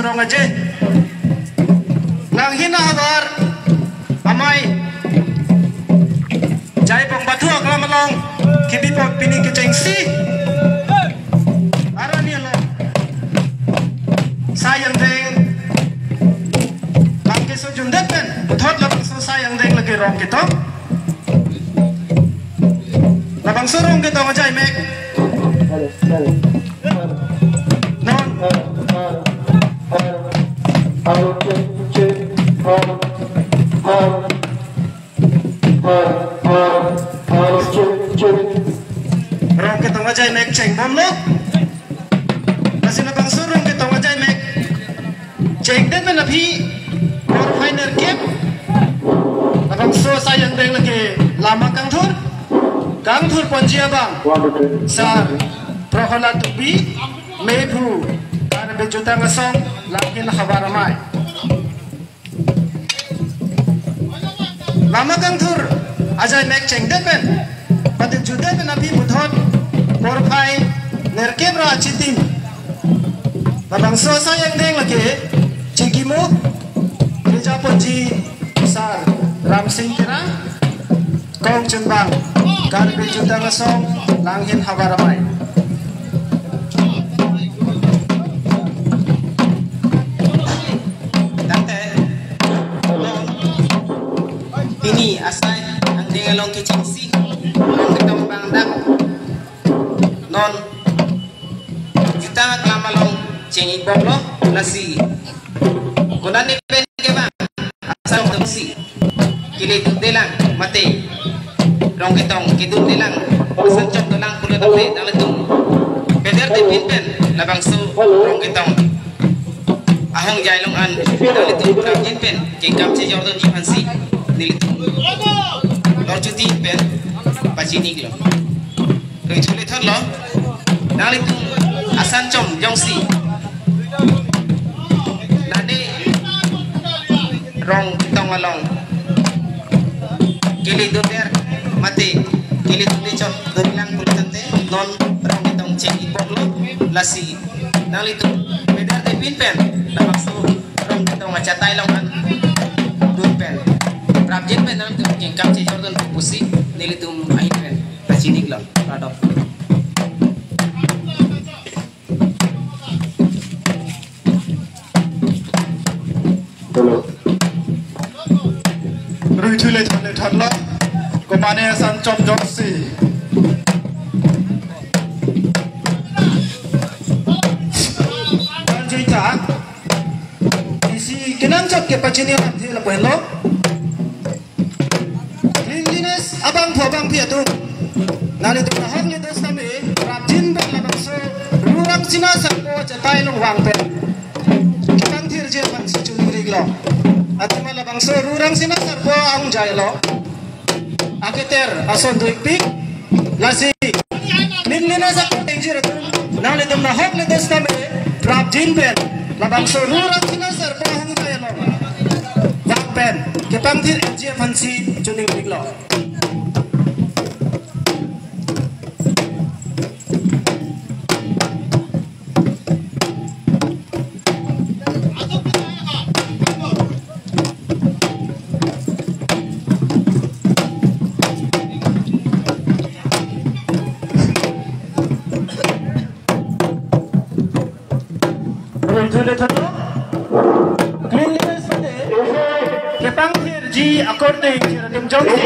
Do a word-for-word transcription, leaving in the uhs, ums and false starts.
Rong aje. Langhin ahavar amei Jaibong Bathu aklam along kebi pon pini kechengsi. Arani along sai angdeng bang keso jundet pen puthot labangso sai angdeng lake Rongketong. Labangso Rongketong ajai mek. Non. Rongketong ajai mek chengbomlo. Lasi labangso Rongketong ajai mek chengdet pen aphi porphai nerkep. Labangso sai angdeng lake Lama Kangthur. Kangthur ponji abang Sar Prohola Tubi, mephu Karbi Jutang Asong, Langhin ahavar amei. Lama Kangthur ajai mek chengdet pen, pati judet pen aphi puthot porphai nerkep ra achitim. Labangso sai angdeng lake chingkimu, reja ponji Sar Ramsing Terang, kong chunbang Karbi Jutang Asong, Langhin ahavar amei. Tangte pini asai angdeng along kechengsi Rongketong abang dak non jutang aklam along cheng-ikbomlo. Lasi konatne pen ke bang asai angdeng si kele dunde lang mate Rongketong kedunde lang, asan chom dolang pulo tangte nanglitum pederdepin pen labangso Rongketong ahongjai along an nanglitum prapjin pen kengkam chejordunji aphansi nelitum longchuti pen pachiniklo. Rui chule thotlo, nanglitum asan chom jongsi nane Rongketong along kele dunder mate kele dunde chot dun lang pulo tangte non Rongketong cheng-ikbomlo. Lasi nanglitum pederdepin pen labangso Rongketong achatai along an dun pen prapjin pen nanglitum kengkam chejordun pusi nelitum ahin pen pachiniklo. Radom. Hello. Rui chule thotlo, komane asan chom jongsi. Kan jita. Isi kenang chot kepachini alamthe lapu henlo. Cleanliness abangphu abangphi atum, nanglitum nahok le dos tame prapjin pen labangso Ru Rangsina Sarpo achatai along vang pen kepangthirji aphansi choningri-iklo. Athema labangso Ru Rangsina Sarpo ahongjailo, aketer ason do-ikpik. Lasi cleanliness akorte ingjir atum, nanglitum nahok le dos tame prapjin pen labangso Ru Rangsina Sarpo ahongjailo vang pen kepangthirji aphansi choningri-iklo. Rui chule thotlo. Cleanliness mate kepangthirji akorte ingjir atum jongsi